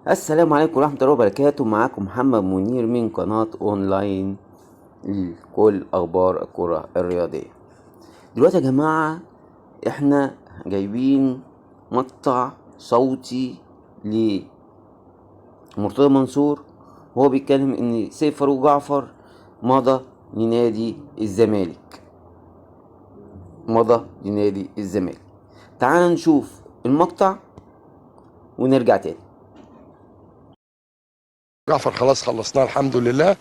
السلام عليكم ورحمة الله وبركاته. معاكم محمد منير من قناة اونلاين لكل اخبار الكرة الرياضية. دلوقتي يا جماعة احنا جايبين مقطع صوتي لمرتضى منصور وهو بيتكلم ان سيف فاروق جعفر مضى لنادي الزمالك، مضى لنادي الزمالك. تعال نشوف المقطع ونرجع تاني. جعفر خلاص خلصناه الحمد لله،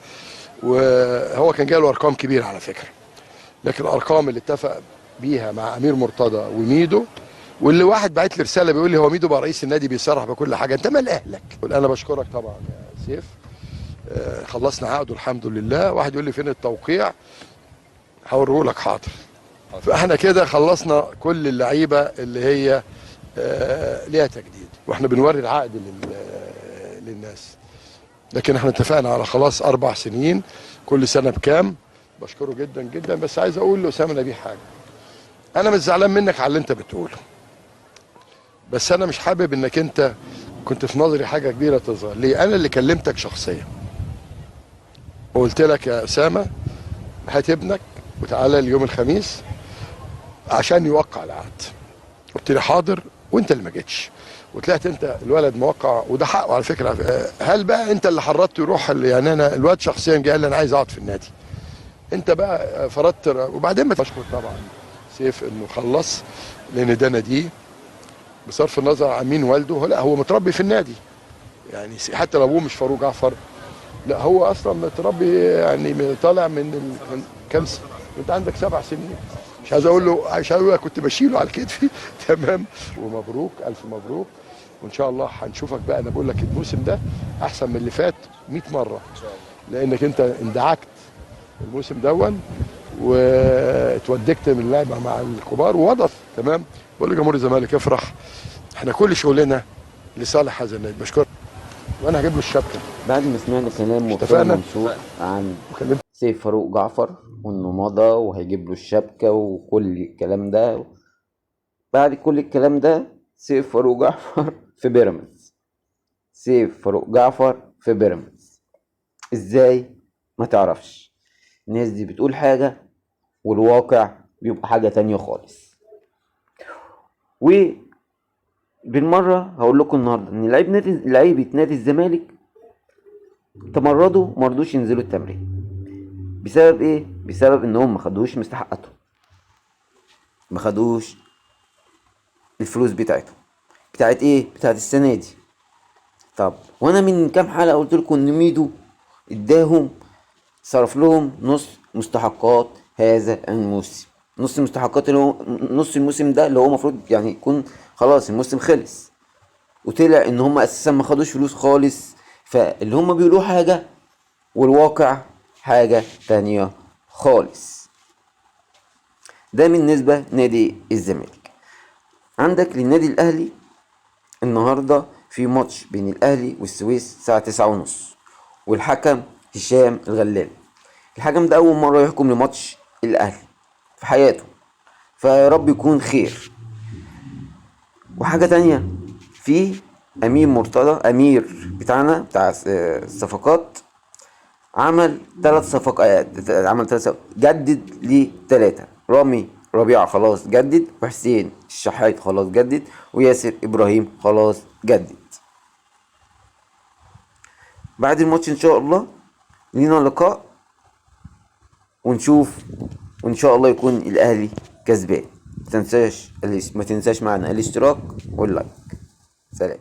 وهو كان جاله ارقام كبيرة على فكرة، لكن الارقام اللي اتفق بيها مع امير مرتضى وميدو، واللي واحد بعت لي رسالة بيقول لي هو ميدو بقى رئيس النادي بيصرح بكل حاجة، انت مال اهلك؟ انا بشكرك طبعا يا سيف، خلصنا عقده الحمد لله. واحد يقول لي فين التوقيع، هوريه لك حاضر. فاحنا كده خلصنا كل اللعيبة اللي هي ليها تجديد، واحنا بنوري العقد للناس، لكن احنا اتفقنا على خلاص 4 سنين كل سنة بكام. بشكره جدا جدا، بس عايز اقول لاسامة نبيه حاجة، انا مش زعلان منك على اللي انت بتقوله، بس انا مش حابب انك انت كنت في نظري حاجة كبيرة تظهر ليه. انا اللي كلمتك شخصيا وقلت لك يا اسامة هات ابنك وتعالى اليوم الخميس عشان يوقع العقد، قلت لي حاضر، وانت اللي ما جيتش، وطلعت انت الولد موقع، وده حقه على فكرة. هل بقى انت اللي حرضته يروح؟ يعني انا الواد شخصيا جه قال لي انا عايز اقعد في النادي، انت بقى فرضت. وبعدين ما بشكر طبعا سيف انه خلص، لان ده ناديه بصرف النظر عن مين والده، لا هو متربي في النادي، يعني حتى لو ابوه مش فاروق جعفر، لا هو اصلا متربي، يعني طالع من كام سنة، انت عندك 7 سنين، مش عايز اقول له، مش عايز اقول كنت بشيله على كتفي. تمام، ومبروك، الف مبروك، وان شاء الله هنشوفك بقى. انا بقول لك الموسم ده احسن من اللي فات 100 مرة ان شاء الله، لانك انت اندعكت الموسم دون واتودكت من اللعبة مع الكبار ووضف. تمام، بقول لجمهور الزمالك افرح، احنا كل شغلنا لصالح هذا النادي. بشكرك، وانا هجيب له الشبكة. بعد ما سمعنا كلام مرتضى منصور عن سيف فاروق جعفر وانه مضى وهيجيب له الشبكة وكل الكلام ده، بعد كل الكلام ده سيف فاروق جعفر في بيراميدز، سيف فاروق جعفر في بيراميدز ازاي؟ ما تعرفش. الناس دي بتقول حاجة والواقع بيبقى حاجة تانية خالص. وبالمرة هقول لكم النهاردة ان لعيبة نادي الزمالك تمردوا مرضوش ينزلوا التمرين. بسبب ايه؟ بسبب انهم ما خدوش مستحقاتهم، ما خدوش الفلوس بتاعتهم، بتاعت ايه؟ بتاعت السنة دي. طب وانا من كام حلقة قلت لكم ان ميدو اداهم، صرف لهم نص مستحقات هذا الموسم، نص المستحقات اللي هو نص الموسم ده اللي هو المفروض يعني يكون خلاص الموسم خلص، وطلع ان هم اساسا ما خدوش فلوس خالص. فاللي هم بيقولوه حاجة والواقع حاجة تانية خالص. ده بالنسبة نادي الزمالك. عندك للنادي الاهلي النهاردة في ماتش بين الاهلي والسويس الساعة 9:30، والحكم هشام الغلال. الحكم ده اول مرة يحكم لماتش الاهلي في حياته، فيا رب يكون خير. وحاجة تانية، في امير مرتضى، امير بتاعنا بتاع الصفقات، عمل 3 صفقات، عمل 3 صفقات، جدد ل3. رامي ربيعة خلاص جدد، وحسين الشحات خلاص جدد، وياسر ابراهيم خلاص جدد. بعد الماتش ان شاء الله لينا لقاء ونشوف، وان شاء الله يكون الاهلي كسبان. ما تنساش معنا الاشتراك واللايك. سلام.